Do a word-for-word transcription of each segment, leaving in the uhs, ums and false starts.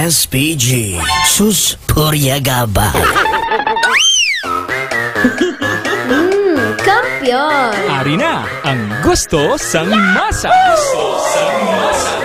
S P G. Sus, purya gaba. Mm, kampiyon. Ari na ang gusto sang masa.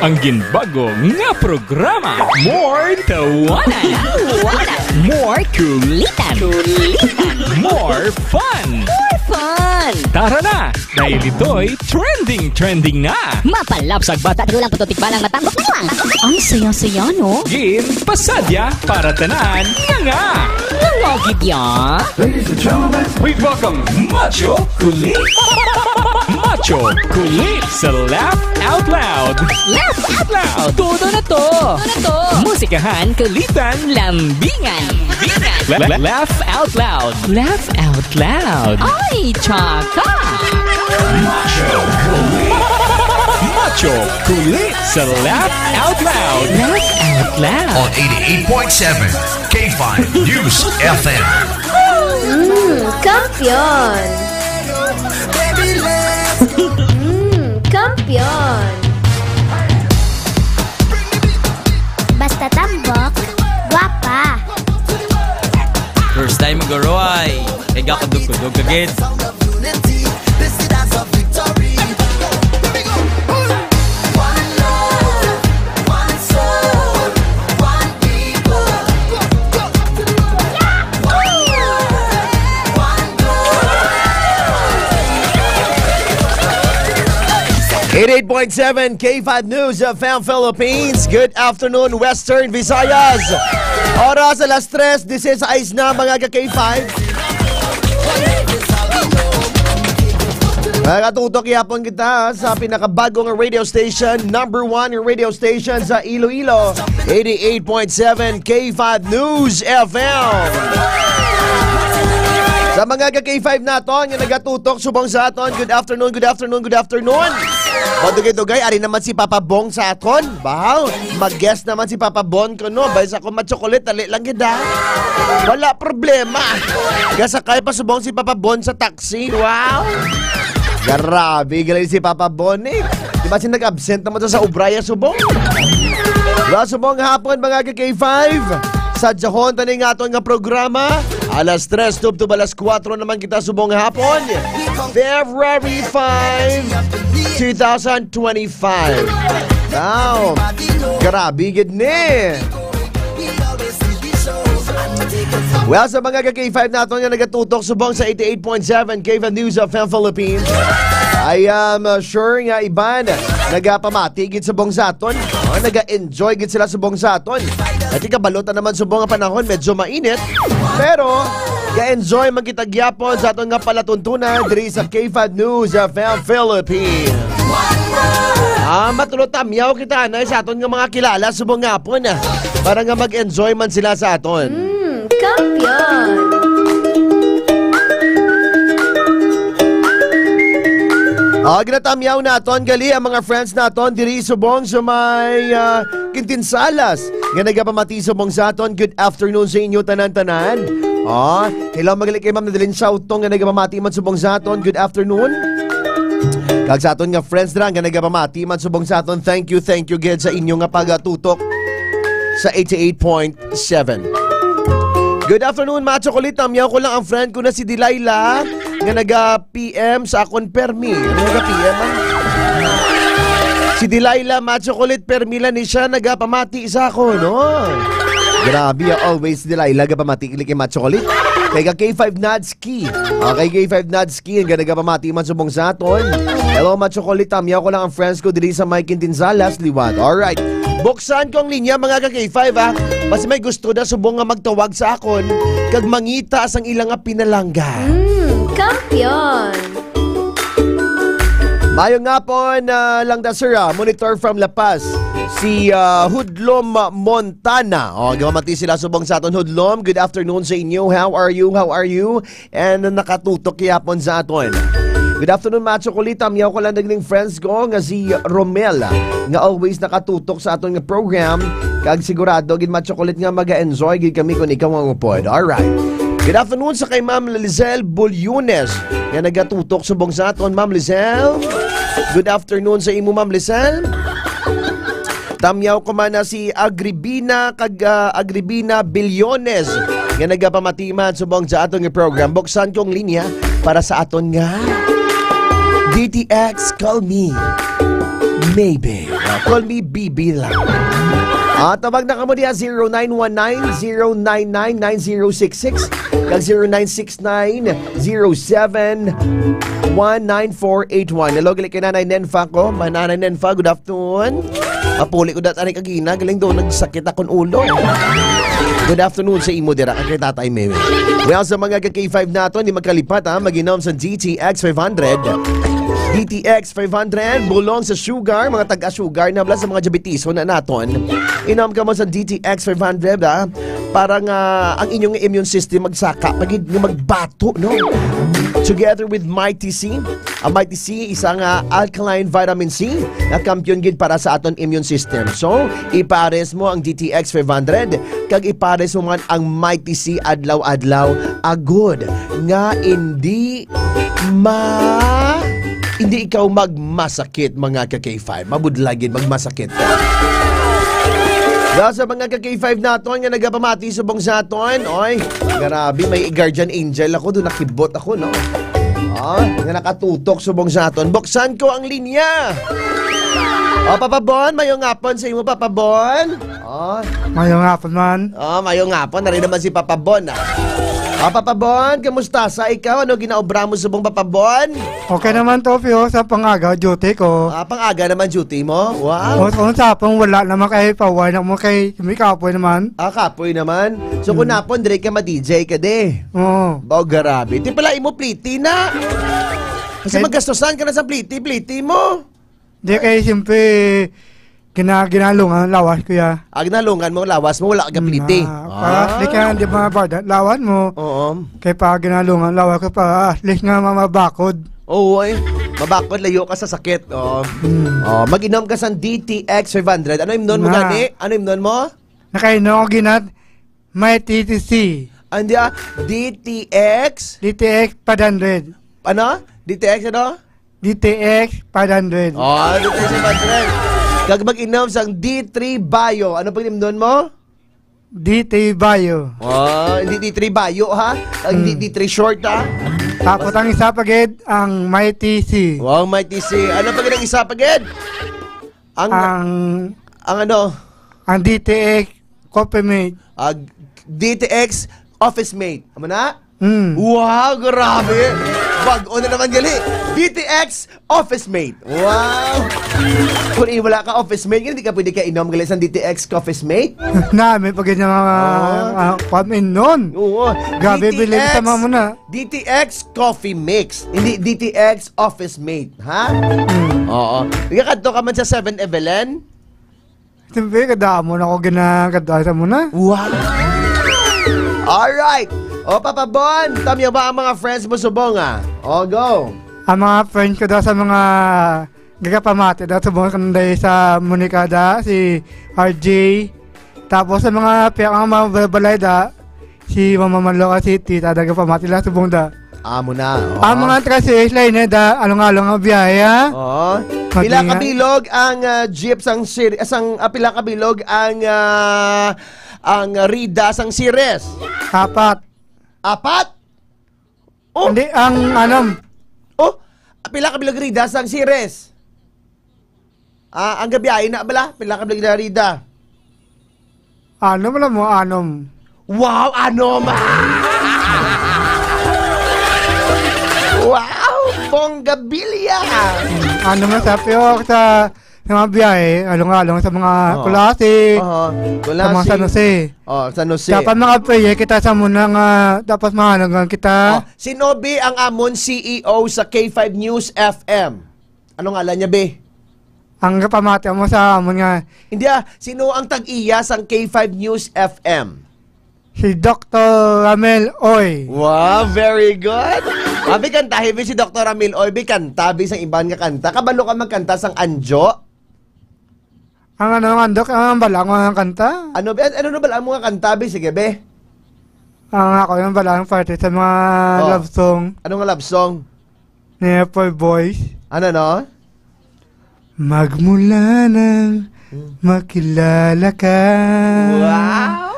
Ang ginbago nga programa. More tawanan. Tawanan. More kulitan. Kulitan. More fun. More fun. Tara na, dahil ito'y trending, trending na. Mapalapsag bata, dulang puto tikbalang matambok na nuang. Ang saya-saya, no? Gin, pasadya, para tanan, nga nga. Nga nga, gid ya. Ladies and gentlemen, please welcome Macho Kulit. Macho Kulit sa Laugh Out Loud. Laugh Out Loud. Todo na to. Todo na to. Musikahan, kulitan, lambingan. Lambingan. La- la- laugh Out Loud. Laugh Out Loud. Ay, tsaka. Macho Kulit. Macho Kulit sa Laugh Out Loud. Laugh Out Loud. On eighty-eight point seven K five News F M. Mm, kampiyon. Mm, kampiyon. Basta tambok, guwapa. First time mag-aroy. Kay gakudog-kudog ka gid. Eighty-eight point seven K five News F M Philippines. Good afternoon, Western Visayas. Oras alas tres dieciséis na, mga ka K five. Nagatutok yapon kita sa pinakabagong radio station, number one radio station sa Iloilo, eighty-eight point seven K five News F M. Sa mga ka K five naton nga nagatutok subong sa aton, good afternoon, good afternoon, good afternoon. Madugay-dugay, ari naman si Papa Bong sa aton. Bahaw, mag-guest naman si Papa Bon kuno. Bay sa akon ma-chocolate, dali lang gid, ha. Wala problema. Gasakay pa subong si Papa Bon sa taxi. Wow! Grabe, galing si Papa Bon, eh. Di ba siya nag-absent naman sa, sa obra, ya, subong? Well, subong hapon, mga ka K five. Sa jahon, tani nga aton nga programa. Alas tres, tubtub alas kuwatro naman kita subong hapon. February five, two thousand twenty-five. Wow. Grabe gid ni. Well, sa mga ka K five naton nga nagatutok subong sa eighty-eight point seven K five News F M Philippines, I am, uh, sure nga iban nagapamati gid subong sa aton. Oh, naga-enjoy gid sila subong sa aton. At ikabalot na naman subong nga panahon, medyo mainit. Pero, ga-enjoy man kita gyapon sa aton nga palatuntunan diri sa K five News F M Philippines. Ah, matulo tamyaw kita na sa aton nga mga kilala subong nga hapon, ah, para nga mag-enjoy man sila sa aton. Mm, kampiyon. Ah, ginatamyaw naton gali ang mga friends naton diri subong sa may, ah, Quintinsalas nga nagapamati subong sa aton. Good afternoon sa inyo tanan-tanan. Ah, hello, magaling kay Ma'am Madeline Sautong nga nagapamati man subong sa aton. Good afternoon. Kag sa aton nga friends dira nga nagapamati man subong sa aton. Thank you, thank you gid sa inyo nga pagatutok sa eighty-eight point seven. Good afternoon, Macho Kulit. Tamyaw ko lang ang friend ko na si Delilah nga naga-P M sa akon permi. Ano naga-P M, ah? Si Delilah, Macho Kulit, permi lang ni siya nagapamati sa akon, no? Grabe, ah, always si Delilah gapamati kay Macho Kulit. Kay ka K five Nads Key. Okay, K five Nads Key, ang ganda ka pamati man subong sa aton. Hello, Macho Kulit, tamyaw ko lang ang friends ko diri sa may Quintinsalas liwat. Alright. Buksan ko ang linya, mga ka K five, ha. Basi may gusto na subong nga magtawag sa akon kag mangita sang ila nga pinalangga. Mm, kampiyon. Maayong hapon, ah, lang da, sir, ah. Monitor from La Paz. Si, ah, Hudlom Montana. Oh, gamati sila subong sa aton, Hudlom. Good afternoon sa inyo. How are you? How are you? And nakatutok yapon sa aton. Good afternoon, Macho Kulit. Tamyaw ko lang dagling friends ko nga si Romel, nga always nakatutok sa aton nga program. Kag sigurado gid, Macho Kulit, nga maga-enjoy gid kami kung ikaw ang upod. Alright. Good afternoon sa kay Ma'am Lizelle Bulyones nga nagatutok subong sa aton, Ma'am Lizelle. Good afternoon sa imo, Ma'am Lizelle. Tamyaw ko man na si Agribina kag, ah, Agribina Billones nga nagapamati man subong sa aton nga program. Buksan ko ang linya para sa aton nga D T X, call me maybe. Ah, call me B B lang. Ah, tawag na kamo diya, zero nine one nine, zero nine nine, nine zero six six, kag zero nine six nine, zero seven one nine four eight one. Hello, gali kay Nanay Nenfa ko. Ma-, Nanay Nenfa, good afternoon. Mapuli ko dat-, ari kagina, galing daw nagsakit akong ulo. Good afternoon sa imo dira, kay Tatay Meme. Well, sa mga ka K five naton, di magkalipat, ha, mag-inom sa D T X five hundred. D T X five hundred, bulong sa sugar, mga taga-sugar na bala sa mga diabetiso na naton. Inom ka mo sa D T X five hundred, ha, para nga ang inyong immune system magsaka, pagid nga magbato, no? Together with Mighty C, ang Mighty C, isa nga alkaline vitamin C nga kampiyon gid para sa aton immune system. So, ipares mo ang D T X five hundred kag ipares mo man ang Mighty C adlaw-adlaw, agod nga hindi ma-, hindi ikaw magmasakit, mga ka K five. Mabudlay gid magmasakit ka. Well, sa mga ka K five naton nga nagapamati subong sa aton, oy, grabe, may guardian angel ako, doon nakibot ako, no? Ah, nga nakatutok subong sa aton. Buksan ko ang linya. O, Papa Bon, mayong hapon sa imo, Papa Bon. O. Mayong hapon man. O, mayong hapon. Nari naman si Papa Bon, ah. Ah, Papa Bon, kamusta sa ikaw? Ano ginaobra mo subong, Papa Bon? Okay naman to, Pio, sa pang-aga, duty ko. Ah, pang-aga naman duty mo? Wow. O, kung sa pang wala naman kay paway na mo kay may kapoy naman. Ah, kapoy naman. So, kung Hmm. napon, dire ka ma-D J ka, de. Oo. Ba, grabe. Di pala imo pliti na. Kasi Kay magastosan ka na sa pliti, pliti mo. Di kay siyempre, gina-, ginalungan ang lawas ko ya. Ah, ginalungan mo ang lawas mo, wala ka Hmm, pliti. Ah, para Ah. di ka, di ba, barda, lawan mo. Oo. Kay pa ginalungan ang lawas ko para at least nga mamabakod. Oo, eh. Mabakod, layo ka sa sakit. Oo. Hmm. Oh, mag-inom ka sa D T X five hundred. Ano imnon mo Na. gani? Ano imnon mo? Nakainom ako ginat, may T T C. Andi, ah, D T X? D T X five hundred. Ano? D T X ano? D T X five hundred. Oh, D T X five hundred. Kag mag-inom sang D three Bio. Ano pag imnon mo? D three Bio. Oh, hindi D three Bio, ha? Ang hindi Hmm. D three short, ha? Tapos ang isa pa gid, ang Mighty C. Wow, Mighty C. Ano pa gid ang isa pa gid? Ang, Ang ang ano? Ang D T X Coffee Mate. Ah, D T X Office Mate. Amo na? Hmm. Wow, grabe. Bag-o na naman gali. D T X Office Mate. Wow. Kung i-, wala ka office mate, hindi ka pwede ka inom gali sa D T X Coffee Mate? Na, may pag-, mga, Oh. ah, paminon. Oo. Grabe, D T X, bilib sa mga muna. D T X Coffee Mix. Hindi, D T X Office Mate. Ha? Hmm. Oo. Ikakadto ka man sa Seven Evelyn? Siyempre, kadamo na ako ginakadto sa muna. Wow! Alright! O, Papa Bon, tamyo ba ang mga friends mo subong, ah? O, go! Ang mga friends ko daw sa mga gagapamati daw subong, kanday sa Monica da, si R J. Tapos sa mga piyang mga balay da, si Mama Manloka City, ta gagapamati lang subong da. Amo na, oh. Ang mga taga C S line, eh, da, along-along ang biyahe, ha? Oo. Pila Maging, ka bilog ang, ah, jeep sang Sir-, sang, ah, pila ka bilog ang, ah, ang Rida sang Ceres? Apat. Apat? Oh. Hindi, ang, ano, Oh, pila ka bilog Rida sang Ceres? Ah, ang gabi ay na bala, pila ka bilog na Rida? Anom lang mo, anom. Wow, anom! Wow, bonggabilya! Anom na sa piyok sa, sa mga biyahe, along-along sa mga Oo. Culasi, Oo. Sa mga Culasi. San Jose. Oh, San Jose. Dapat makaprayer kita sa muna nga, dapat mahanungan kita. Oh, sino bi ang amon C E O sa K five News F M? Ano ngalan niya, be? Ang kapamati mo sa amon nga. Hindi, ah. Sino ang tag-iya sang K five News F M? Si Doktor Ramel Oy. Wow, very good. Abi, kantahi, be, si Doktor Ramel Oy, be, kanta, be, sang iban nga kanta. Kabalo ka magkanta sang Anjo? Ang ano, ang andok, ang bala mo nga kanta? Ano, be? Ano, ano bala mo nga kanta, be? Sige, be. Ang ako yung bala ang parte sa mga Oh. love song. Ano nga love song? Ni Apple Boys. Ano, no? Magmula ng Makilala ka. Wow!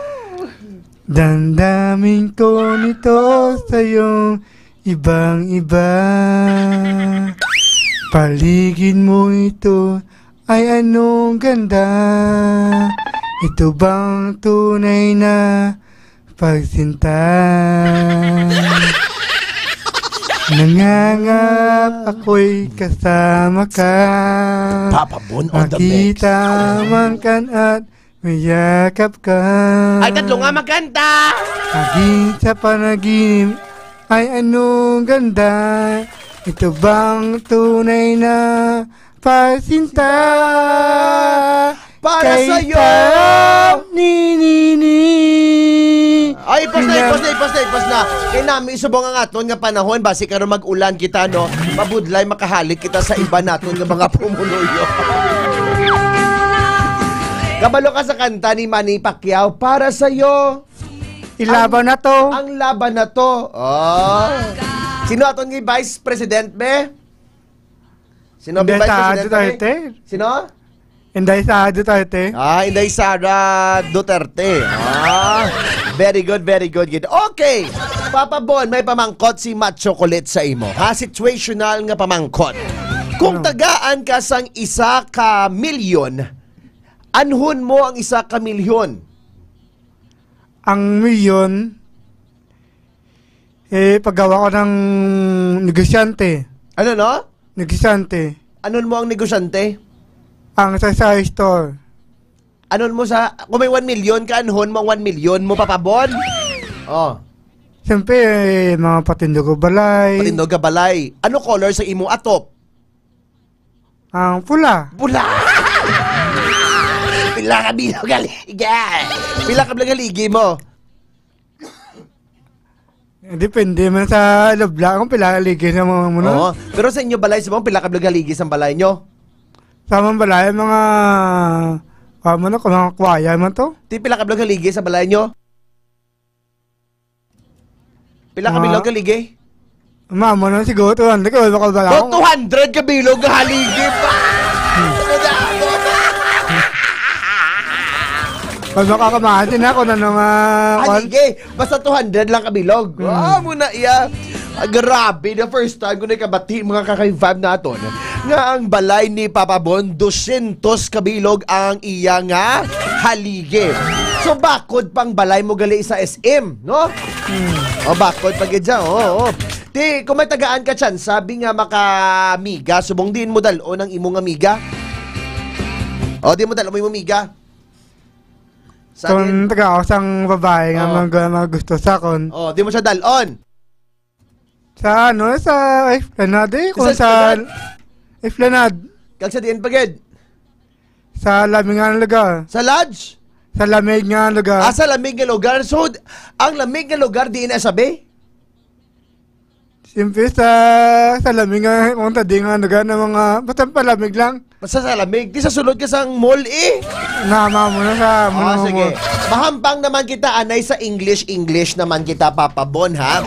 Damdamin ko nito sa'yo ibang iba. Paligid mo ito ay anong ganda. Ito bang tunay na pagsinta? Nangangap ako'y kasama ka. Papa Bon on the mix. Makita man kan at mayakap ka. Ay, tatlo nga magkanta! Lagi sa panaginip ay anong ganda. Ito bang tunay na pagsinta? Para kay sa'yo! Sa ni, ni, ni. Ay, ipos na, ipos na, ipos na, ipos na. Kay nami subong ang aton nga panahon, basi karon mag-ulan kita, no? Mabudlay, makahalik kita sa iba naton nga mga pumuluyo. Kabalo ka sa kanta ni Manny Pacquiao, Para Sa'yo. Ilaban na to. Ang laban na to. Oh. Sino aton nga vice president, be? Sino ang Inday vice Sara president, be? Duterte. Sino? Inday Sara Duterte. Ah, Inday Sara Duterte. Ah, very good, very good, good. Okay. Papa Bon, may pamangkot si Macho Kulit sa imo. Ha, situational nga pamangkot. Kung Ano? tagaan ka sang isa ka milyon, anhon mo ang isa ka milyon? Ang milyon, eh, paggawa ko ng negosyante. Ano, no? Negosyante. Anhon mo ang negosyante? Ang sa, sa store. Anhon mo sa, kung may one million ka, anhon mo ang one million mo, Papa Bon? Oh. Siyempre, eh, mga patindog o balay. Patindog ka balay. Ano color sa imo atop? Ang pula. Pula! Pila ka bilog haligi? Pila ka bilog haligi mo? Depende man sa labla kung pila haligi sa mga muna. Oo. Pero sa inyo balay, subong, pila ka bilog haligi sa balay nyo? Sa among balay, mga, ah, muna, kung mga kwaya man to. Ti, pila ka bilog haligi sa balay nyo? Pila ka Ah. bilog haligi? Mamo na siguro, two hundred ka bilog ka bala. Oh, two hundred ka bilog nga haligi pa! Pag makakamasin na kung ano nga, kwan. Haligi! Basta two hundred lang ka bilog. Hmm. Ah, muna iya. Ah, grabe, the first time ko nakabati, mga ka-K five naton, nga ang balay ni Papa Bon, dusyentos ka bilog ang iya nga haligi. So, bakod pang balay mo gali sa S M, no? Hmm. O, bakod pa gid siya, oo, oo. Ti, kung may tagaan ka chance, sabi nga maka-amiga, subong diin mo dal-on ang imong amiga? O, di mo dal-on mo imong amiga? Sa Kung din? taga ako sang babae nga Ah. mag-, mag-gusto sa akon. Oh, di mo siya dalon. Sa ano, sa Esplanade, kung Sa sa Esplanade? Esplanade. Kag sa diin pa gid? Sa lamig nga lugar. Sa lodge? Sa lamig nga lugar. Ah, sa lamig nga lugar. So, ang lamig nga lugar, di na sabi? Siyempre sa, sa lamig nga, kung tadi nga, naga na mga, basta palamig lang. Basta sa lamig. Di sa sulod ka sang mall, eh. Nama mo na sa, Ah, mall, sige. Mall. Mahampang naman kita, anay sa English, English naman kita, Papa Bon, ha?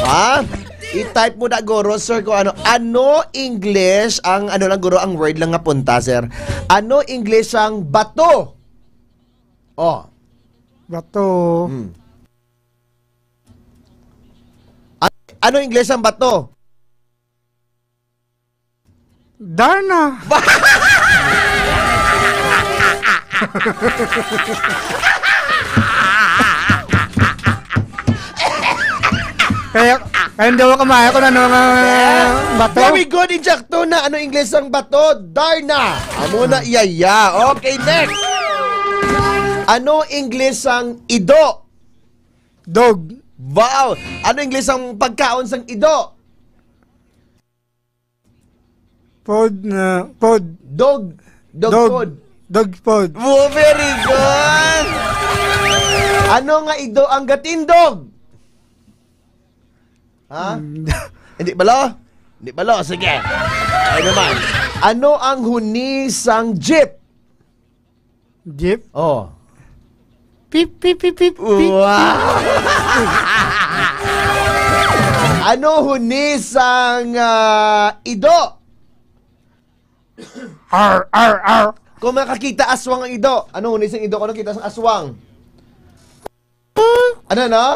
Ha? I-type mo na, guro, sir, kung ano. Ano English ang, ano lang, guro, ang word lang nga punta, sir. Ano English ang bato? Oh. Bato. Hmm. A-, ano Ingles ang bato? Darna. Kaya, kaya hindi ako kamaya kung ano nga bato. Very good, insakto na. Ano Ingles ang bato? Darna. Amo na, iyaya. Okay, next. Ano Ingles ang ido? Dog. Wow! Ano Ingles ang pagkaon sang ido? Pod na, pod. Dog. Dog Dog. Food. Dog food. Oh, very good! Ano nga ido ang gatindog? Ha? Mm. Hindi balo? Hindi balo? Sige. Ay naman. Ano ang huni sang jeep? Jeep? Oh. Pip, pip, pip, pip, pip. Wow! Ano huni sang, ah, ido? Ar, ar, ar. Kung makakita aswang ang ido. Ano, hunis ang ido ko nakita sa aswang? Ano, no?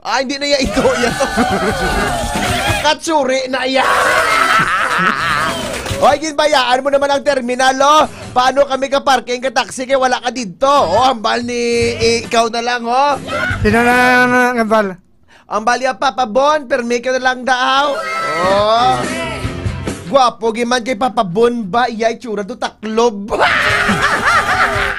Ah, hindi na iya ido yan. Katsuri na iya. Oy, ginbayaan mo naman ang terminal, oh. Paano kami ka-parking ka taxi kay wala ka didto? Oh, hambal ni, i-, ikaw na lang, oh. Sino na lang ang hambal? Ang balya, Papa Bon, permi ka na lang daw. Oh. Gwapo giman kay Papa Bon ba? Iya, itsura do taklob.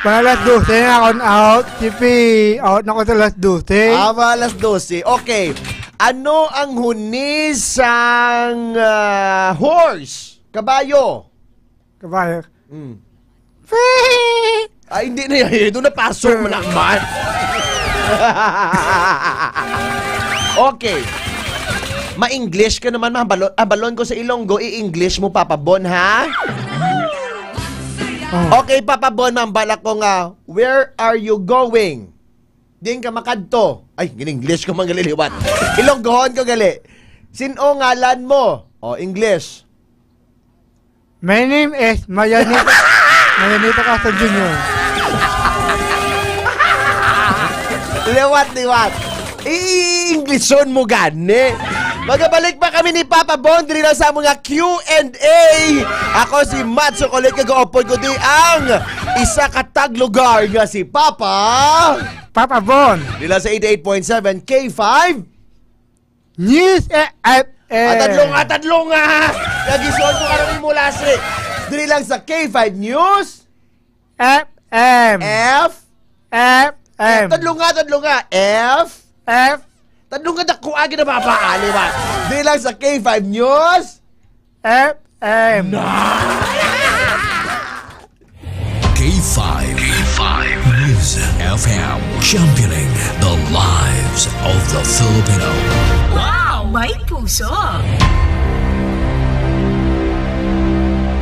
Mga alas dose na akong out. Sipi, out na ko sa alas dose. Ah, mga alas dose. Okay. Ano ang huni sang, ah, horse? Kabayo. Kabayo. Mm. Ah, hindi na yan. Doon na paso mo naman. Okay. Ma-English ka naman, mabalon, abalon ko sa Ilonggo, i-English mo, Papa Bon, ha? Oh. Okay, Papa Bon, mambal ako nga, "Where are you going?" Diin ka makadto? Ay, gin-English ko man gali liwat. Ilonggohon ko gali. "Sin-o ngalan mo?" O, English. My name is Mayanita, Mayanita Castro Junior. Liwat, liwat. I-Englishon mo gani. Magabalik pa kami ni Papa Bon diri lang sa among Q and A. Ako si Matt Sokolit, kag upod ko di ang isa ka taglugar nga si Papa Papa Bon. Diri lang sa eighty-eight point seven K five. News F M. Ah, tadlong, ah, tadlong, ah. Nagisuon ko karon imo lasi. Diri lang sa K five News. F M. F. F M. Tadlong nga, tadlong nga. F. F. Tadlong nga, dako agi na baba, aliwan. Diri lang sa K five News. F M. Na! K five. K five News F M, championing the lives of the Filipino. Wow, may puso.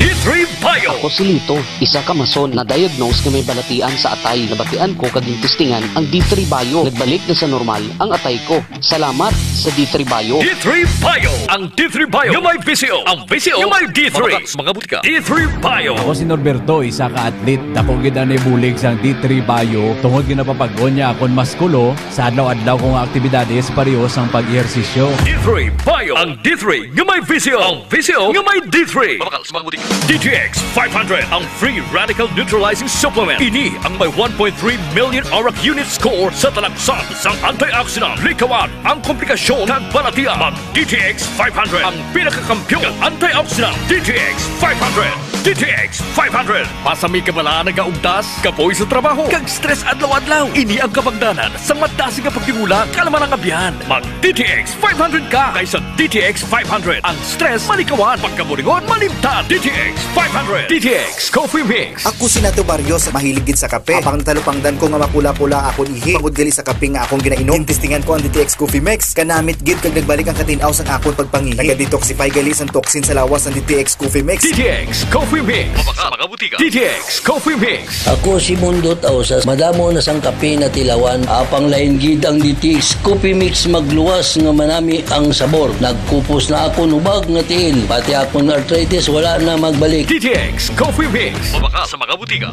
D three Bio. Ako si Lito, isa ka mason na diagnose nga may balatian sa atay. Nabatian ko kag gintistingan ang D three Bio. Nagbalik na sa normal ang atay ko. Salamat sa D three Bio. D three Bio. Ang D three Bio nga may V C O. Ang V C O nga may D three. Mabakal sa mga butika. D three Bio. Ako si Norberto, isa ka atlit. Dako gid ang nahibulig sang D three Bio tungod nga napapag-on niya akon maskulo sa adlaw-adlaw ko nga aktibidades, pareho sang pag-ehersisyo. D three Bio. Ang D three nga may V C O. Ang V C O nga may D three. Mabakal sa mga butika. D T X five hundred, ang free radical neutralizing supplement. Ini ang may one point three million arak unit score sa talaksan sang antioxidant. Likawan ang komplikasyon kag balatian. Mag D T X five hundred, ang pinakakampiyon nga antioxidant. D T X five hundred. D T X five hundred. Basta may kabala nagaugtas, kapoy sa trabaho, kag stress adlaw-adlaw. Ini ang kabangdanan sa madasig nga pagdingula, kalma nga biyan. Mag D T X five hundred ka kaysa D T X five hundred. Ang stress malikawan, pagkaburingon malimtan. D T X five hundred. D T X Coffee Mix. Ako si Nato Barrios, mahilig gid sa kape. Apang natalupangdan ko nga mapula-pula akon ihi tungod gali sa kape nga akong ginainom. Gintistingan ko ang D T X Coffee Mix. Kanamit gid kag nagbalik ang katin-aw sang akon pagpangihi. Naga-detoxify gali sang toxin sa lawas ang D T X Coffee Mix. D T X Coffee Mix. Mabakal sa mga butika. D T X Coffee Mix. Ako si Mundot Ausas. Madamo na sang kape natilawan. Apang lain gid ang D T X Coffee Mix, magluwas nga manami ang sabor. Nagkupos na akon hubag nga tiil. Pati akon arthritis wala na magbalik. D T X Coffee Mix. Mabakal sa mga butika.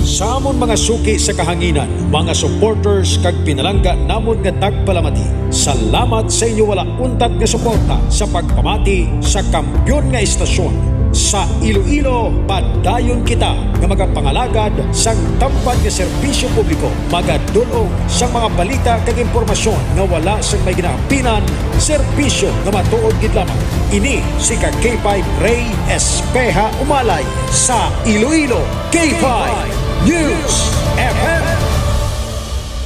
Sa amon mga suki sa kahanginan, mga supporters kag pinalangga namon nga tagpalamati, salamat sa inyo wala untat nga suporta sa pagpamati sa kampiyon nga estasyon. Sa Iloilo, padayon kita nga magapangalagad sang tampad nga serbisyo publiko, magadul-ong sang mga balita kag impormasyon nga wala sang may ginaampinan, serbisyo nga matuod gid lamang. Ini si ka K five Ray Espeha Umalay sa Iloilo, K five News F M.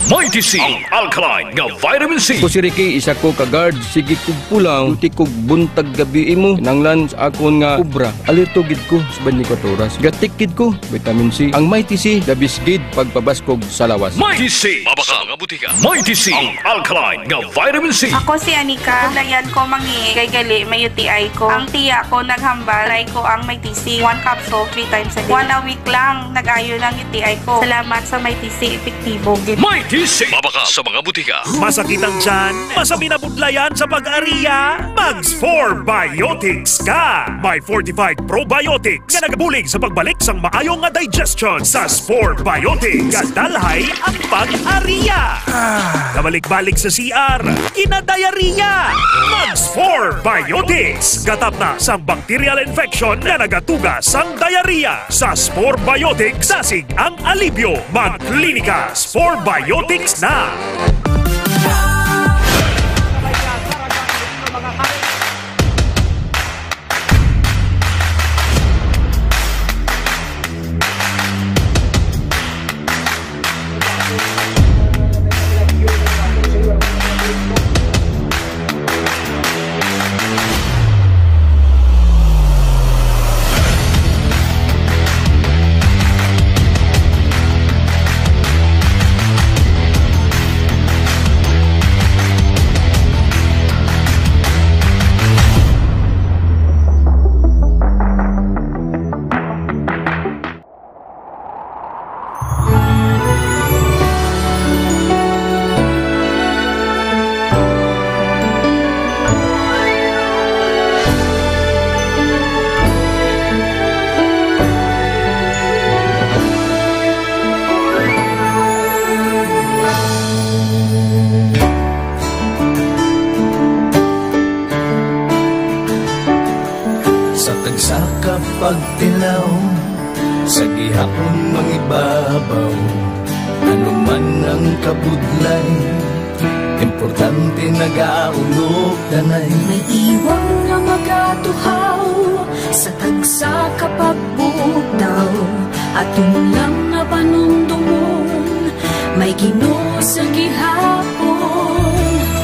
Mighty C, ang alkaline nga vitamin C. Ako si Ricky, isa ko ka guard. Sige kog pulaw, duty kog buntag gabi imo. Kinahanglan sa akon nga obra. Alerto gid ko sa twenty-four oras. Gatik gid ko, vitamin C. Ang Mighty C, the best gid pagpabaskog sa lawas. Mighty C. Mabakal nga butika. Mighty C, ang alkaline nga vitamin C. Ako si Anika. Kung layan ko mangi, kay gali may U T I ko. Ang tiya ko naghambal, try ko ang Mighty C. One capsule, three times a day. One a week lang, nag-ayo lang U T I ko. Salamat sa Mighty C, epektibo gid. Mighty Mabakal sa mga butika. Masakit ang tiyan? Masabi na budlayan sa pag-ariya? Mag Spore Biotics ka! May fortified probiotics nga nagabulig sa pagbalik sang maayo nga digestion. Sa Spore Biotics, gadalhay ang pag-ariya. Ah, kabalik-balik sa C R, kinadiarrhea. Mag Spore Biotics. Gatap na sang bacterial infection nga nagatuga sang diarrhea. Sa Spore Biotics, dasig ang alibyo. Magklinika Spore Biotics na. Sa tagsa ka pagtilaw, sa gihapon mangibabaw, ano man ang kabudlay, importante nagaulo danay. May iwang nga magatuhaw sa tagsa ka pagbugtaw, aton lang nga panumdomon, may Ginoo sa gihapon.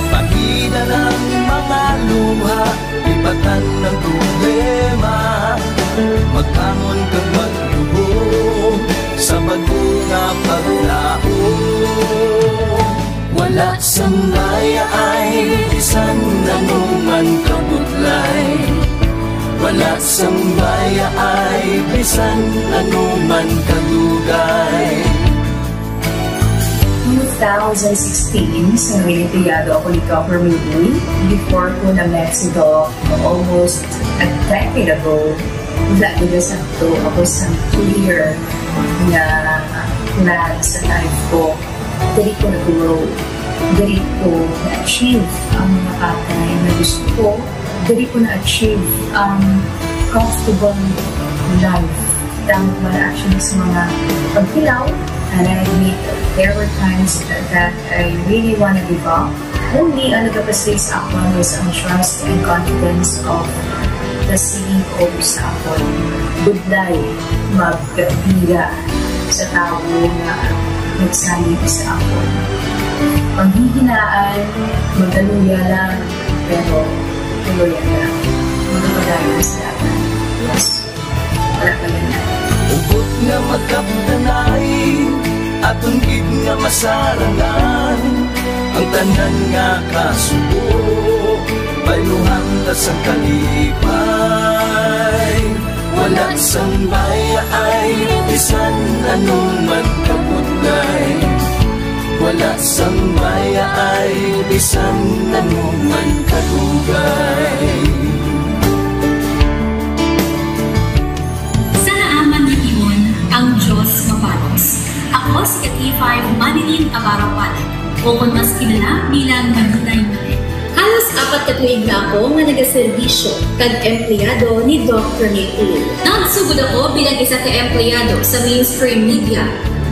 Pahina lang mga luha, ibatan ang problema, magbangon kag magluhod sa bag-o nga paglaom. Wala sang bayaay bisan ano man kabudlay. Wala sang bayaay bisan ano man kadugay. Two thousand sixteen, sa Reynoteado ako ni Governor Lee. Before ko na-met si Doc almost a decade ago, wala gid sakto ako sa clear nga plan sa life ko. Diri ko na-grow. Diri ko na-achieve ang mga bagay na gusto ko. Diri ko na-achieve ang comfortable life. Damo man actually sa mga pagtilaw, and I admit there were times that I really wanna give up. Only ang nagapasig sa akon was ang trust and confidence of the C E O sa akon. Budlay, magkapila sa tawo nga nagsalig sa akon. Panghihinaan, magaluya lang, pero tuloy lang. Magpadayon sa aton. Yes. Wala pa yun. Hugot nga magkapdanay, aton gid nga masarangan ang tanan nga kasubo, bayluhan ta sang kalipay. Wala sang bayaay, bisan ano man kabudlay. Wala sang bayaay, bisan ano man kadugay. Sa naaman nga timon, ang Dios maparos. Ako si ka K five Manilyn Abarawan, o kon mas kilala bilang Manilay Manilyn. Halos apat ka tuig na ako nga nagaserbisyo kag empleyado ni Doc Rene Uy. Nagsugod ako bilang isa ka empleyado sa mainstream media.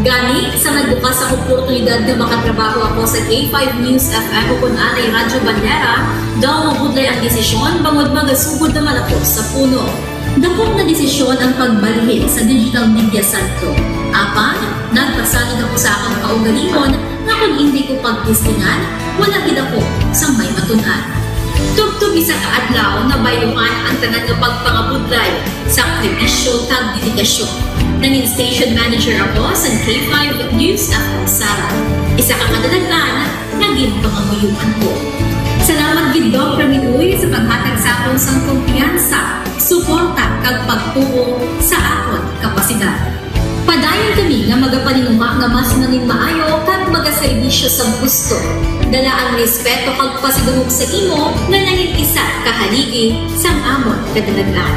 Gani, sa nagbukas ang oportunidad nga makatrabaho ako sa K five News F M o kon anay Radyo Bandera, daw mabudlay ang desisyon bangod magasugod naman ako sa puno. Dakop nga desisyon ang pagbalhin sa digital media sentro. Apan, nagpasalig ako sa akon kaugalingon nga kon indi ko pagtistingan, wala gid ako sang may matun-an. Tubtob isa ka adlaw, nabayluhan ang tanan nga pagpangabudlay, sakripisyo kag dedikasyon. Nangin station manager ako sa K five News F M Sara. Isa ka kadalagan nga ginpangamuyoan ko. Salamat gid, Doc Rene Uy, sa paghatag sa akon sang kumpiyansa, suporta, kag pagtuo sa akon kapasidad. Padayon kami nga magapaninguha nga mas manginmaayo kag maga- serbisyo sang husto. Dala ang respeto kag pasidungog sa imo nga nangin isa ka haligi sang amon kadalagan.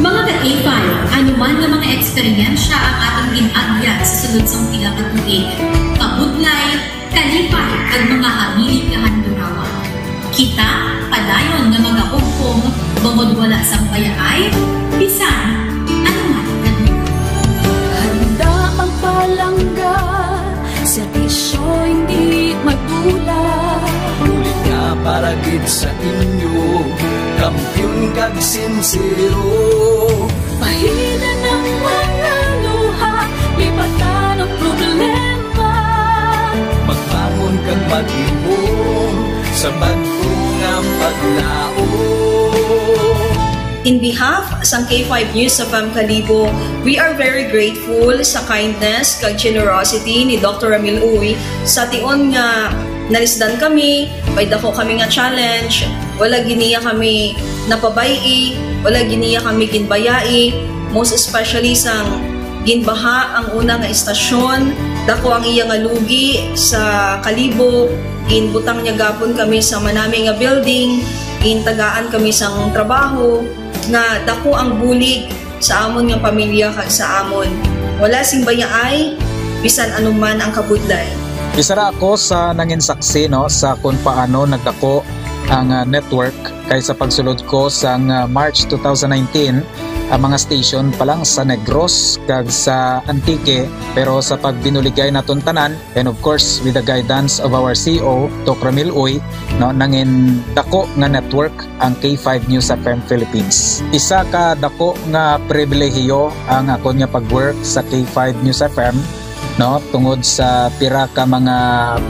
Mga ka-K five, ano man nga mga eksperyensya ang aton gin-agyan sa sulod sang pila ka tuig, kabudlay, kalipay, kag mga hamili nga handurawan. Kita padayon nga magahugpong bangod wala sang bayaay bisan ano man nga lugar. Handa ang palangga, serbisyo hindi magdula. Bulig nga para gid sa inyo, kampiyon kag sinsero. Pahina ng mga luha, lipatan ang problema. Magbangon kag maghimom sa bag-o nga paglaom. In behalf sang K five News F M Kalibo, we are very grateful sa kindness kag generosity ni Doctor Ramil Uy. Sa tion nga nalisdan kami, may dako kami nga challenge, wala gid niya kami napabay-i, wala gid niya kami ginbayai, most especially sang ginbaha ang una nga istasyon, dako ang iya nga lugi sa Kalibo, ginbutang niya gapon kami sa manami nga building, gintagaan kami sang trabaho, nga dako ang bulig sa amon nga pamilya kag sa amon. Wala sing bayaay, bisan anuman ang kabudlay. Isa ra ako sa nangin saksi, no, sa kung paano nagdako ang, ah, network, kay sa pagsulod ko sang, ah, March two thousand nineteen, ang mga station pa lang sa Negros kag sa Antique, pero sa pagbinuligay naton tanan, and of course, with the guidance of our C E O, Doc Ramil Uy, no, nangin dako nga network ang K five News F M Philippines. Isa ka dako nga pribilehiyo ang akon nga pag-work sa K five News F M, no, tungod sa pira ka mga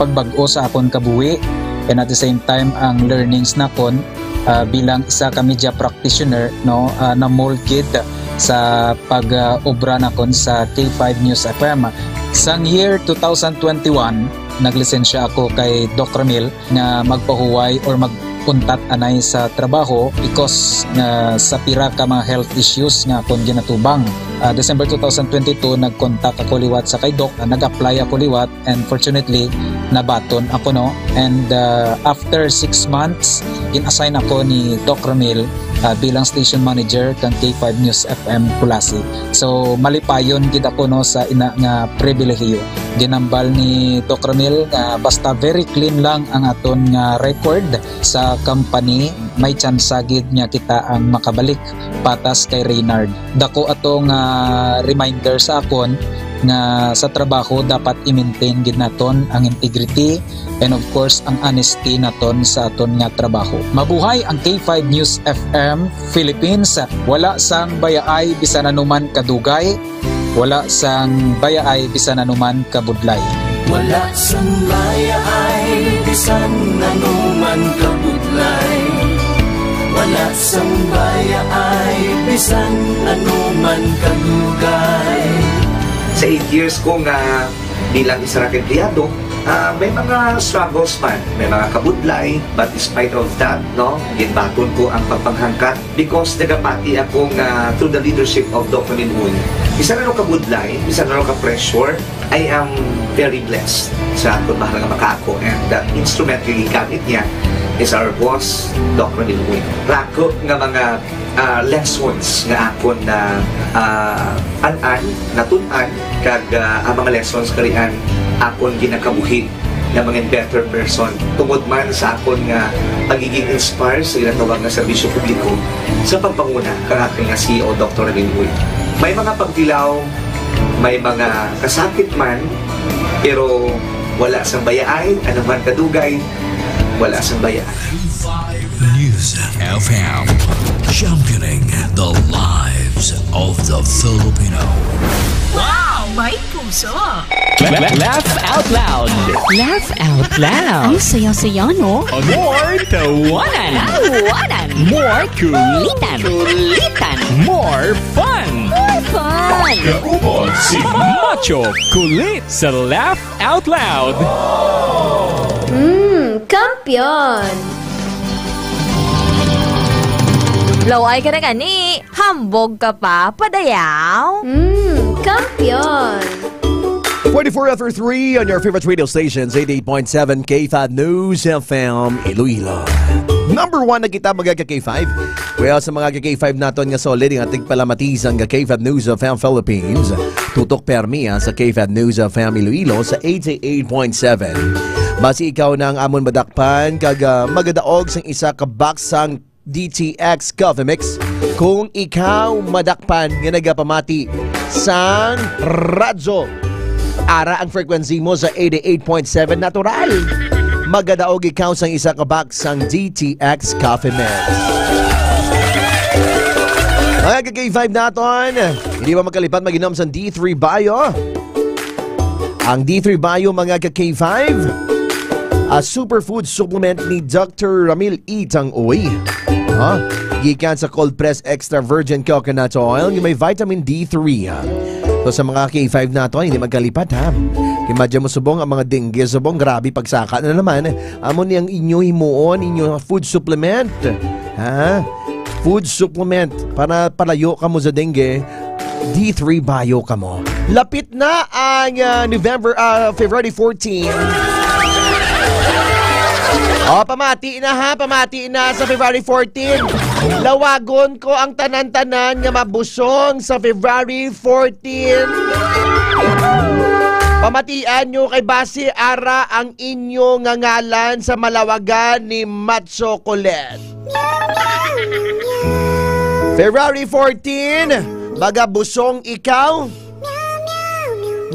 pagbag-o sa akon kabuhi, and at the same time, ang learnings nakon, ah, bilang isa ka media practitioner, no, ah, na-mold gid sa pag, ah, obra nakon sa K five News F M. Sang year two thousand twenty-one, naglisensya ako kay Doc Ramil nga magpahuway or magpuntat anay sa trabaho because nga sa pira ka mga health issues nga akon ginatubang. Ah, December two thousand twenty-two, nag-contact ako liwat sa kay Doc, ah, nag-apply ako liwat, and fortunately, nabaton ako, no? And, ah, after six months, gin-assign ako ni Doc Ramil, ah, bilang station manager kang K five News F M Culasi. So, malipayon gid ako, no, sa ina nga pribilehiyo. Ginambal ni Doc Ramil nga basta very clean lang ang aton nga record sa company, may tsansa gid nga kita ang makabalik patas kay Reynard. Dako ato nga reminder sa akon nga sa trabaho dapat i-maintain gid naton ang integrity and of course ang honesty naton sa aton nga trabaho. Mabuhay ang K five News F M Philippines. Wala sang bayaay bisan anuman kadugay, wala sang bayaay bisan anuman kabudlay. Wala sang bayaay bisan anuman kabudlay. Wala sang bayaay bisan anuman kadugay. Sa eight years ko nga bilang isa ra ka empleyado, ah, may mga struggles man, may mga kabudlay, but despite of that, no, ginbaton ko ang pagpanghangkat because nagapati ako nga through the leadership of Doc Ramil Uy, isa na ka budlay, isa na ka pressure, I am very blessed sa akon mahal nga makaako, and the instrument nga gigamit niya is our boss, Doc Ramil Uy. Rako nga mga, ah, lessons nga akon na, ah, an-an, natun-an, kag, ah, ang mga lessons karian akon ginakabuhi nga mangin better person tungod man sa akon nga pagiging inspire sa ginatawag nga serbisyo publiko sa pagpanguna kang akon nga C E O, Doctor Ramil Uy. May mga pagtilaw, may mga kasakit man, pero wala sang bayaay, ano man kadugay, wala sang bayaay. News F M, championing the lives of the Filipino. Wow! May puso! Laugh out loud. Laugh out loud. Ang saya-saya, no? More tawanan. Tawanan. More kulitan. Kulitan. More fun. More fun. Kaupod si Macho Kulit sa Laugh Out Loud. Mm, kampiyon. Laway ka na gani. Hambog ka pa, padayaw. Mm, kampiyon. Forty-four after three on your favorite radio stations, eighty-eight point seven K five News F M Iloilo. Number one na kita, mga ka-K five. Well, sa mga ka-K five naton nga solid, nga tigpalamati sang ka-K five News F M Philippines, tutok permi, ah, sa K five News F M Iloilo sa eighty-eight point seven. Basi ikaw na ang amon madakpan kag, ah, magadaog sang isa ka box sang D T X Coffee Mix kung ikaw madakpan nga nagapamati sang radyo. Ara ang frequency mo sa eighty-eight point seven natural. Magadaog ikaw sang isa ka box sang D T X Coffee Mix. Mga ka-K five naton, hindi ba makalipat mag-inom sang D three Bio? Ang D three Bio, mga ka-K five, a superfood supplement ni Doctor Ramil E. Tang-uy. Ha? Gikan sa cold press extra virgin coconut oil nga may vitamin D three, ha? So, sa mga K five nato, hindi magkalipat, ha? Kay madya mo subong ang mga dengue, subong, grabe pagsaka na naman. Amo ni ang inyo himuon, inyo food supplement. Ha? Food supplement para palayo kamo sa dengue. D three Bio kamo. Lapit na ang, ah, November, ah, February fourteen. Oh, pamati na ha, pamati na sa February fourteen. Lawagon ko ang tanan-tanan nga mabusong sa February fourteen. Pamatian nyo kay basi ara ang inyo nga ngalan sa malawagan ni Matso Colette. February fourteen, magabusong ikaw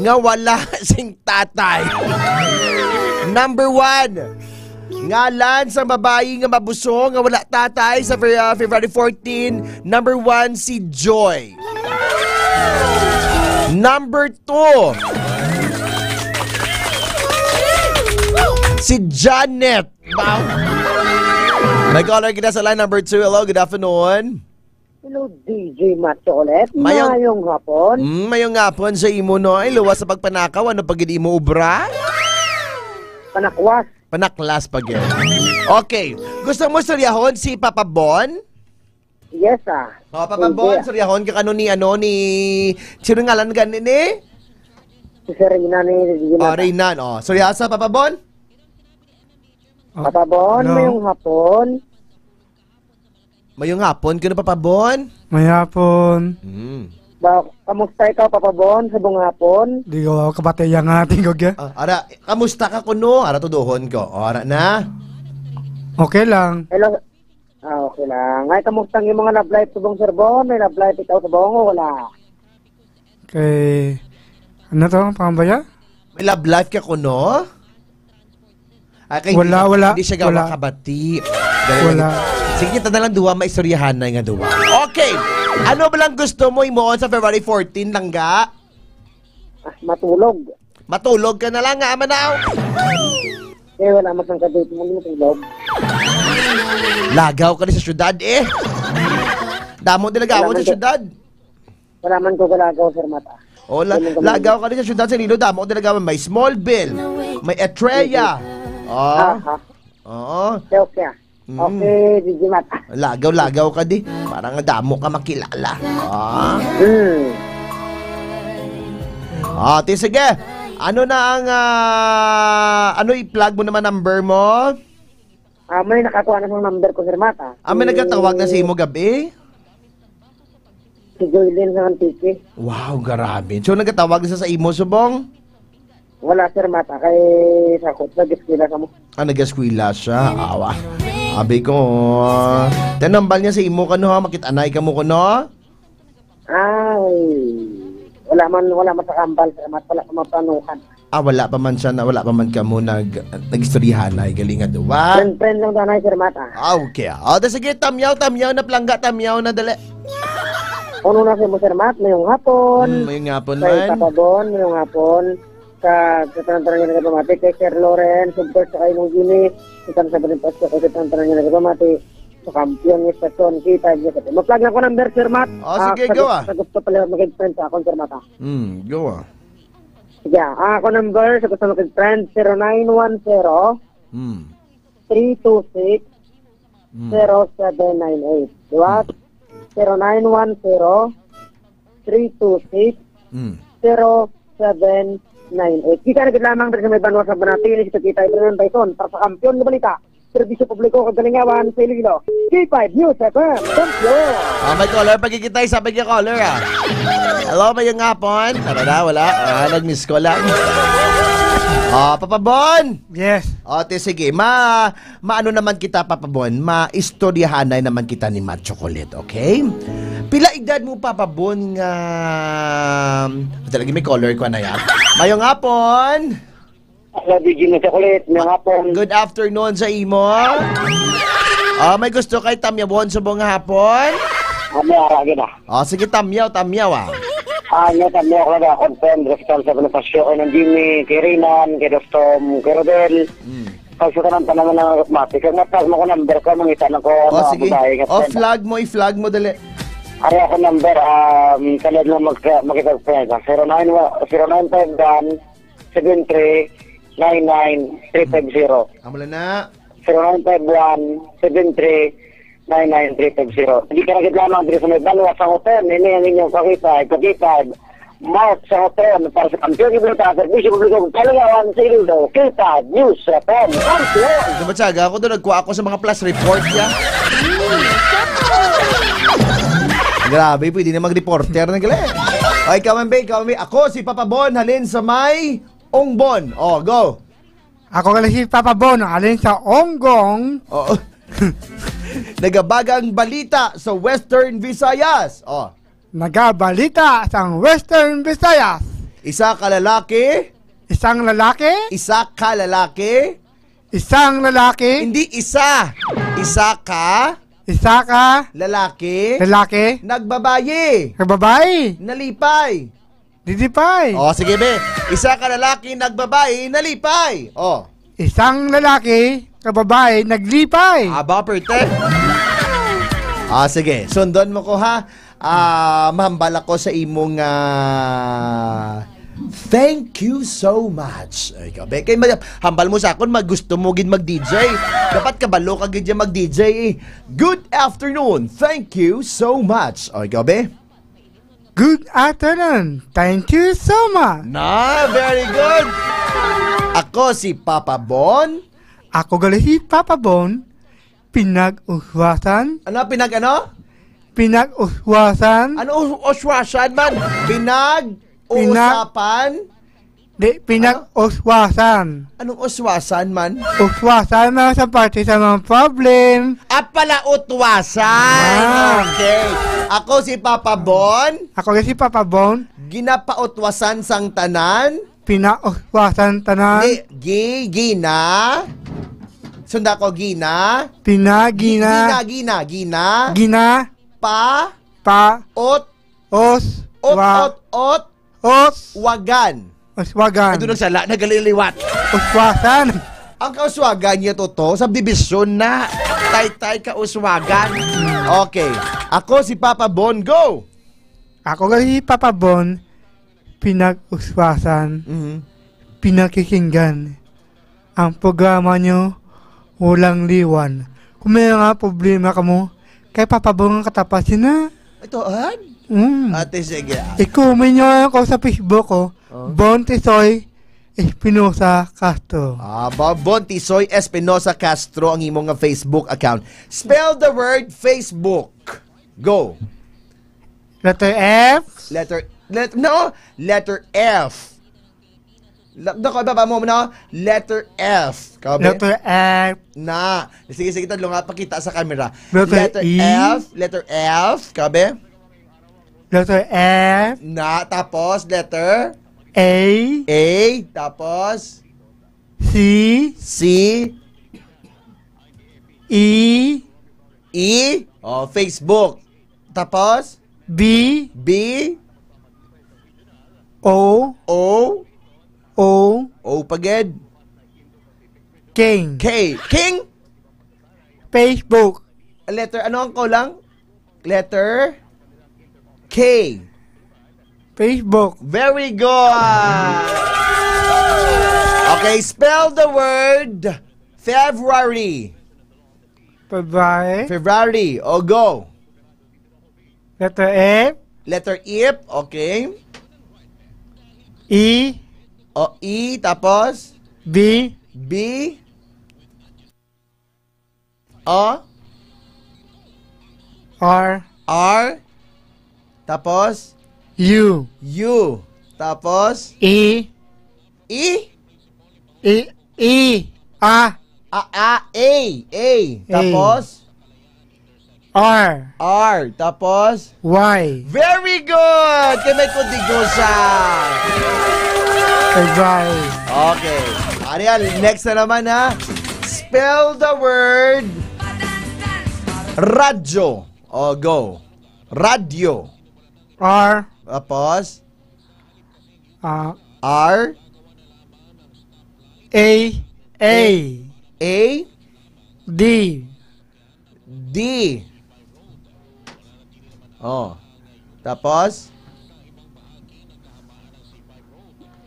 nga wala sing tatay. Number one, ngalan sa babayi nga mabusong nga wala tatay sa Fe-, ah, February fourteen. Number one, si Joy. Number two, si Janet. Wow. May caller kita sa line number two. Hello, good afternoon. Hello, D J Matso ulit. Mayong Mayong hapon. Mm, mayong hapon sa imo, no? Ay, luwas sa pagpanakaw. Ano pa gid imo ubra? Panakwas. Panaklas pa gid. Okay. Gusto mo suryahon si Papa Bon? Yes, ah. Oh, Papa Hindi, Bon, ah. suryahon ka kano ni, ano, ni, sino ngalan gani ni? Si Serena ni Oh, Renata. Reynan, oh. Suryahan sa Papa Bon? Oh, Papa Bon, hello. Mayong hapon. Mayong hapon, kano Papa Bon? May hapon. Hmm. Ba, kamusta ikaw, Papa Bon, sa buong hapon? Di ko kabatiya nga, tingog ya. Ah, ara, kamusta ka kuno? Ara, tuduhon ko. O, ara na. Okay lang. Hello. Ah, okay lang. Ay, kamusta ang iyong mga love life subong, Sir Bon? May love life ikaw subong o wala? Kay, ano to, pangambaya? May love life ka kuno? Ah, kay Wala, hindi, wala, hindi siya gawa wala. kabati. Wala. Sige, kita na lang duwa, maistoryahan na nga duwa. Okay. Ano ba lang gusto mo himuon sa February fourteen, langga? Ah, matulog. Matulog ka na lang, nga, manaw. Eh, wala man sang kadate mo, matulog. Lagaw ka ni sa syudad, eh. Damo di lagaw Wala man sa ka- syudad. Wala man ko kalagaw, Sir Mata. Oh, la-, Wala man ko lagaw ka ni sa syudad sa Iloilo, damo di lagaw. May Smallville, may Estrella. Oh. Aha. Oo. Okay, okay. Mm. Okay, D J Mata. Lagaw-lagaw ka di. Parang damo ka makilala. Ah. Mm. Ah, ti, sige. Ano na ang, ah, ano i-plug mo naman number mo? Ah, may nakakuha na sang number ko, Sir Mata. Ah, may Si nagkatawag na sa imo gabi? Si Joylyn sa Antique. Wow, grabe. So, nagkatawag na sa, sa imo, subong? Wala, Sir Mata. Kay sa kot, nag-eskwela sa mo. Ah, nag-eskwela siya. Awa. Abi ko, tinambal niya sa imo, kano, ha? Makit-anay ka mo, kano? Ay, wala man, wala man sa kambal, Sir Mat, wala pa mapanuhan. Ah, wala pa man siya na, wala pa man kamo nag-, nag-istoryahanay, galing nga duwa. Friend, friend lang tanay, Sir Mat, ah. Ah, okay. Ah, da, sige, tamyaw, tamyaw na, palangga, tamyaw na, dali. Uno na si mo, Sir Mat, mayong hapon. Hmm, mayong hapon Kay man. Papa Bon, mayong hapon. Sa, sa tanan-tanan nga nagapamati, kay Sir Lawrence, of course, sa kay Nong Jimmy, sa tanan-tanan nga nagapamati, sa kampiyon ni Station, kita niyo sa, ma-plug na ko number, Sir Mat. Oh, Ah, sige, sa go, gu-, ah. sa gusto pala mag-friend sa akon, Sir Mat, ah. Hmm, go, ah. Sige, ah, ako number, sa gusto mag-friend, zero nine one zero, Hmm. three two six, Hmm. zero seven nine eight. Di ba? Hmm. Zero nine one zero, three two six, Hmm. zero seven nine eight. Kita na gid lamang diri sa may banwa sa Banati, ni si Tito Kay Brian Bison para sa Kampiyon nga Balita, Serbisyo Publiko kag Kalingawan sa Iloilo. K five News F M, Kampiyon! Ah, may caller, pagkikitay sa pagka-caller, ah. Hello, mayong hapon. Tara na, wala. Ah, nag-miss ko lang. Ah, Papa Bon! Yes. O, te, sige. Ma, maano naman kita, Papa Bon? Maistoryahanay naman kita ni Ma'am Chocolate, okay? Pila edad mo, Papa Bon, nga... Ito lagi may caller ko, anay, ah. Mayong hapon! Hello, D J Ma'am Chocolate. Mayong hapon. Good afternoon sa imo. Ah, may gusto kay tamyawon subong nga hapon? Ano, ara, gina? Ah, sige, tamyaw, tamyaw, ah. Ah, ano, tamyaw ko na, confirm, respond sa Bonifacio, kay Nang Jimmy, kay Raynan, kay Dostom, kay Rodel. Mm. Kay sa tanan, tanan nga nagmatik. Kag matas mo ko number ko, mangita na ko, Oh, mga sige. babae nga Oh, friend. flag mo, i-flag mo, dali. Ari ako number, um, kalad na magka-, makipag-friend. Zero nine wa-, zero nine five one, seven three, nine nine, three five zero. Amo lang na. Zero nine five one, seven three, nine nine three five zero. Hindi ka na gid lamang diri sa may banwa sa hotel. Ini ang inyong kakita, kakita. Mark sa hotel para sa Kampiyon nga Balita, Serbisyo Publiko, Kalingawan sa Iloilo, K five News F M, Kampiyon! Sa Batsaga, ako doon, nagkuha ako sa mga plus report niya. Grabe, pwede na mag-reporter na gali. O, ikaw man, be, ikaw man, be. Ako si Papa Bon, halin sa may Ongbon. O, go. Ako gali si Papa Bon, halin sa Onggong. Oo. Nagabagang balita sa Western Visayas. O. Nagabalita sang Western Visayas. Isa ka lalaki. Isang lalaki. Isa ka lalaki. Isang lalaki. Hindi isa. Isa ka. Isa ka. Lalaki. Lalaki. Nagbabayi. Nagbabayi. Nalipay. Didipay. O, sige, be. Isa ka lalaki, nagbabayi, nalipay. O. Isang lalaki, ka babae, naglipay. Aba, perte. Ah, sige. Sundon mo ko, ha? Ah, mahambal ako sa imong, ah, thank you so much. Ay, ikaw, be, kay ma-, hambal mo sa akon, mag-, gusto mo gid mag-D J. Dapat kabalo ka gid dyan mag-D J, eh. Good afternoon. Thank you so much. O, ikaw, be? Good afternoon. Thank you so much. Na, very good. Ako si Papa Bon. Ako gali si Papa Bon. Pinag-uswasan. Ano? Pinag-ano? Pinag-uswasan. Ano us-, uswasan man? Pinag-uusapan? Di, pinag-uswasan. Anong uswasan man? Uswasan na sa parte sa mga problem. Ah, pala utwasan. Ah. Okay. Ako si Papa Bon. Ako si Papa Bon. Ginapautwasan sang tanan. Pinauswasan tanan. Di, gi-, gina. Sunda ko, gina. Pina, Gi-, gina. Gina, gina, gina. Gina. Pa. Pa. Ot. Os. Ot, wa-, ot, ot. Os. Wagan. Uswagan. Ito nang sala, nagaliliwat. Uswasan. Ang kauswagan niya, Toto, subdivision na. Taytay kauswagan. Okay. Ako si Papa Bon. Go! Ako gali si Papa Bon, pinag-uswasan, Mhm. pinakikinggan. Ang programa nyo, walang liwan. Kung may mga problema kamo, kay Papa Bon ang katapat sina. Ito, an? Mm. Ate, sige, ah. I-comment nyo ako sa Facebook ko, Oh. Bon Tisoy Espinosa Castro. Ah, Ba-, Bon Tisoy Espinosa Castro ang imo nga Facebook account. Spell the word Facebook. Go. Letter F. Letter, let-, no, letter F. La-, dako, baba mo, no? Letter F. Kabe? Letter F. Na. Sige, sige, tadlo nga. Pakita sa camera. Letter Letter E. F. Letter F. Kabe? Letter F. Na. Tapos, letter? A. A. Tapos? C. C. E. E. Oh, Facebook. Tapos? B. B. O. O. O. O pa gid. King. K. King? Facebook. Letter, ano ang kulang? Letter K. Facebook. Very good. Okay, spell the word February. February. February. O, go. Letter F. Letter F. Okay. E. O, E, tapos? B. B. O. R. R. Tapos? U. U. Tapos? E. E? E, E, A. A, A, A, A. A. Tapos? R. R. Tapos? Y. Very good! Kay may kundi ko sa Bye-bye. Okay. Ariel, next na naman, ha. Spell the word radyo. O, go. Radyo. R. Tapos? Ah, R. A, A. A. D. D. Oh. Tapos?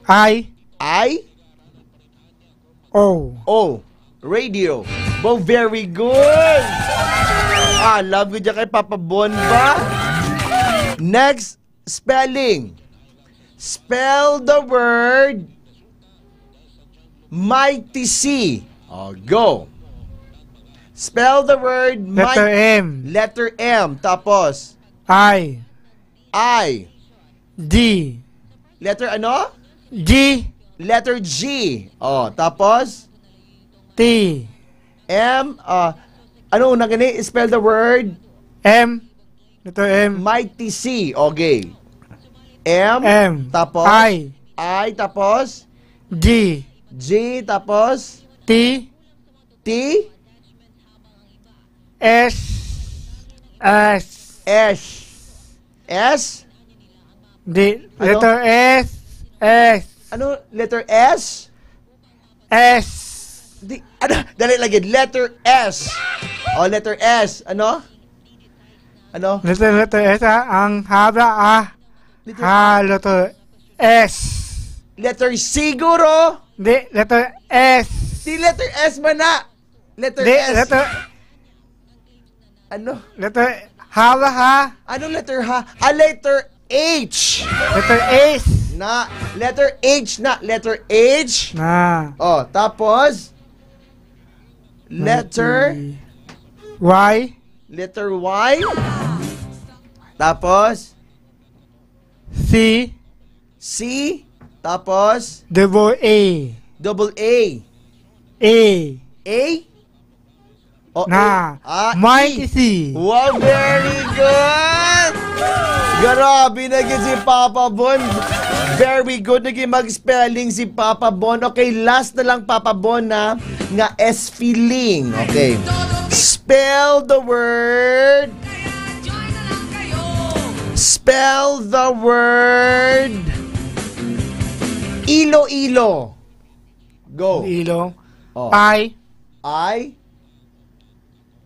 I. I. O. O. Radio. Bo, very good. Ah, love ko dyan kay Papa Bon ba? Next spelling. Spell the word mighty C. Oh, go. Spell the word Letter might- M. Letter M. Tapos? I. I. G. Letter ano? G. Letter G. Oh, tapos? T. M. Ah, ano na gani? Spell the word. M. Letter M. Mighty C. Okay. M. M. Tapos? I. I. Tapos? G. G. Tapos? T. T. S. S. S. S? Di, Ano? Letter S. S. Ano? Letter S? S. Di, ano? Dali lagi. Letter S. O, letter S. Ano? Ano? Letter, letter S, ah. Ang haba, ah. Letter Ha, letter S. Letter siguro. Di, letter S. Di letter S man na. Letter Di, S. Letter Ano? Letter H ba, ha? Ano letter ha? A letter H. Letter H. Na, letter H na, letter H. Na. Oh, tapos letter Y. Letter Y. Tapos C. C, tapos? Double A. Double A. A. A? O, Na. A. Ah, Mighty E. C. Wow, very good! Grabe na gid si Papa Bon. Very good na gid mag-spelling si Papa Bon. Okay, last na lang, Papa Bon, na nga S feeling. Okay. Spell the word Spell the word Iloilo. Go. Ilo. Oh. I. I.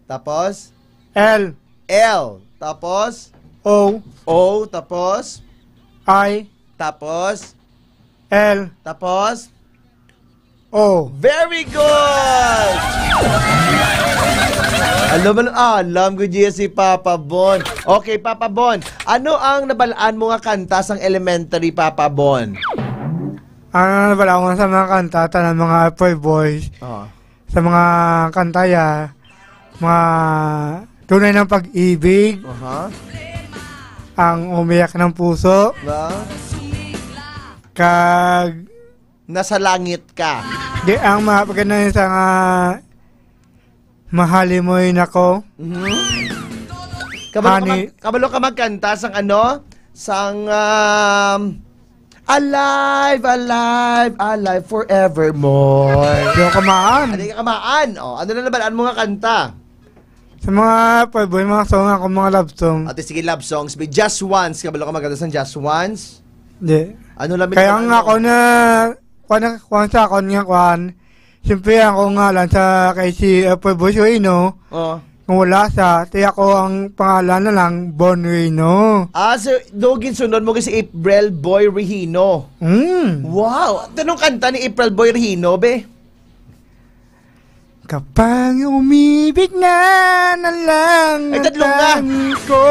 Tapos? L. L. Tapos? O. O. Tapos? I. Tapos? L. Tapos? Oh. Very good! Alam, alam, alam ko diya si Papa Bon. Okay, Papa Bon, ano ang nabalaan mo nga kanta sang elementary, Papa Bon? Ang nabalaan ko sa mga kanta, tanan mga Playboys. Ah. Sa mga kanta, ya, mga tunay ng pag-ibig, Aha. ang umiyak ng puso, Na? kag Nasa langit ka. Di ang mga pagkana sa nga mahali mo yun ako. Mhm. Kabalo ka Honey. mag-, kabalo ka magkanta sang ano? Sang, um, Alive, alive, alive forevermore. Di ako kamaan. Hindi ka kamaan. O, ano na naman? Ano mga kanta? Sa mga playboy, mga song ako, mga love song. Ate, sige, love songs. Be just once. Kabalo ka magkanta sang just once? Di. Ano lang Kaya ang nga ano? ako na, kuwan, kuwan sa akon nga kuwan. Siyempre, ako nga lang sa kay si, uh, Playboy Suino. Oo. Kung wala sa, ti ako ang pangalan na lang, Bon Rino. Ah, so, do ginsunod mo si April Boy Regino. Mm. Wow! Anong kanta ni April Boy Regino, be? Kapag umibig na na lang Ay, ang tadlong nga. tangi ko.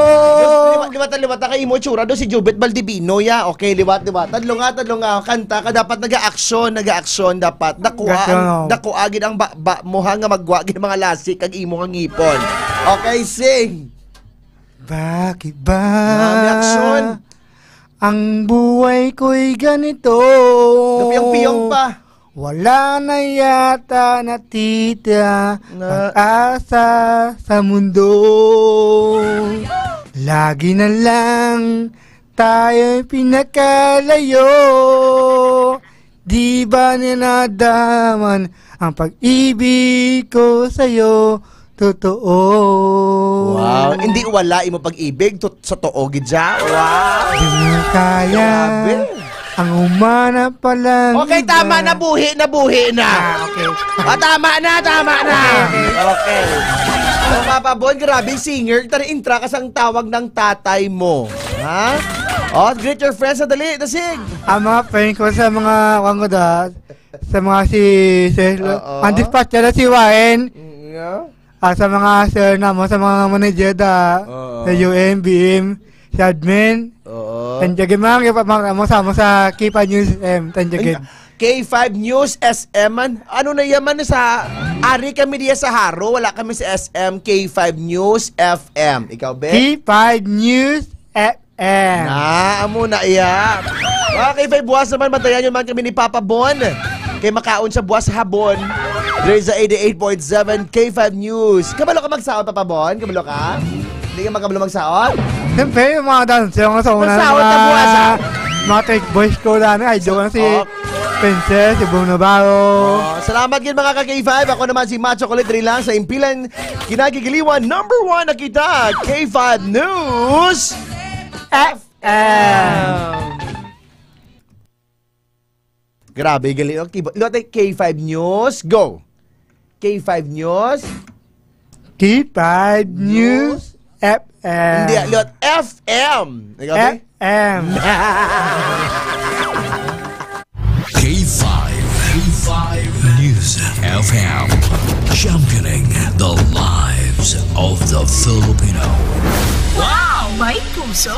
Liwat, liwat, liwat. Kay imo itsura do si Jubet Baldivino, ya. Okay, liwat, liwat. Tadlong nga, tadlong nga. Kanta ka, dapat naga-aksyon, naga-aksyon dapat. Dakua ang, Gato. dakua gid ang ba, ba mo, ha, nga magwa gid mga lasik kag imo nga ngipon. Okay, sing. Bakit ba Mami, aksyon. ang buhay ko'y ganito? Gapiyong-piyong pa. Wala na yata natitira Na- pag-asa sa mundo. Lagi na lang tayo'y pinakalayo. Di ba ninadaman ang pag-ibig ko sa'yo? Totoo. Wow. Hindi wala imo pag-ibig. Tut-, sa totoo gid siya. Wow. Di mo kaya Grabe. ang umana pa lang Okay, iba. tama na. Buhi na, buhi na. Ah, okay. Ah, tama na, tama na. Okay. So, Papa Bon, grabe, singer. Tara, intra ka sang tawag ng tatay mo. Ha? Oh, greet your friends na dali. Dasig. Ang mga friend ko sa mga, kuwan ko da, sa mga si, si, Oo. ang dispatcher na si Waen. Mm, yeah. Ah, sa mga sir na mo, sa mga manager da, Oo. sa U M, B M, sa admin. Oo. Tanjagin, mga kipa-, mga, mo sa, mo sa Kipa News M, tanjagin. Ay, K five News S M man. Ano na yaman sa ari kami diya sa Haro? Wala kami sa S M, K five News F M. Ikaw, be? K five News F M. Na, amo na iya. Mga K five, buwas naman, bantayan yun man kami ni Papa Bon. Kay makaon sa buwas habon. There's a eighty-eight point seven K five News. Kabalo ka magsaon, Papa Bon? Kabalo ka? Hindi ka makabalo magsaon? Siyempre, yung mga dancer nga sa una, Magsaon mga, na buwas, ah. mga trick boys ko lang. Ay, joke lang si Oh. Princess, si Bruno Barro. Oh, salamat gid, mga ka K five. Ako naman si Macho Kulit, diri lang sa Impilan, Kinagigiliwan, number one na kita, K five News F M. Grabe, galing. Okay, ba- Lote, K five News, go. K five News. K five News News. F M. Hindi, lot F M. Ikaw, te? F M. K five, K five News F M, championing the lives of the Filipino. Wow, may puso.